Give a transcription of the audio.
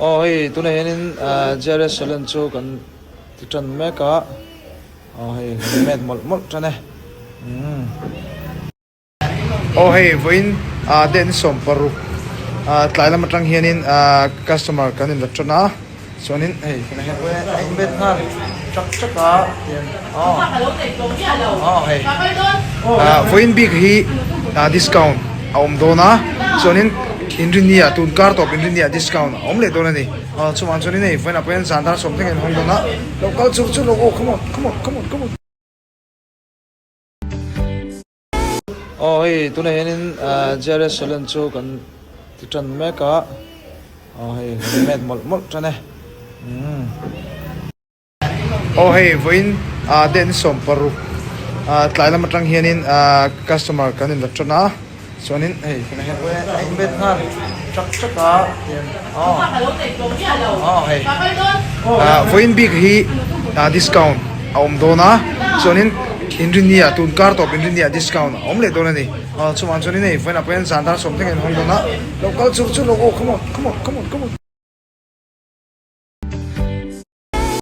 Aw hei tunah hianin JRS challenge chu kan ti tan mek a aw hei kan met mawlh mawlh tan e umm. Aw hei vawiin ah date ni 16 ah tlai lam atang hianin ah customer kan inla tan a chuanin hei tunah hian a inbet nghal chak chak a aw aw hei ah vawiin bik hi ah discount a awm dawn a chuanin inrinni ah tun kar tawp inrinni ah discount a awm leh dawn a ni aw chuvang chuanin hei vawiinah pawh hian zan dar sawm thleng in hawng dawn a lo kal chur chur lo aw come on come on come on come on. Aw hei tunah hianin JRS challenge chu kan ti tan mek a aw hei kan met mawlh mawlh tan e umm. Aw hei vawiin date ni 16 tlai lam atang hianin customer kan inla tan a chuanin hei tunah hian a inbet nghal chak chak a aw aw hei vawiin bik hi discount a awm dawn a chuanin inrinni ah tun kar tawp inrinni ah discount a awm leh dawn a ni chuvang chuanin hei vawiinah pawh hian zan dar 10 thleng in hawng dawn a lo kal chur chur lo aw come on come on come on come on.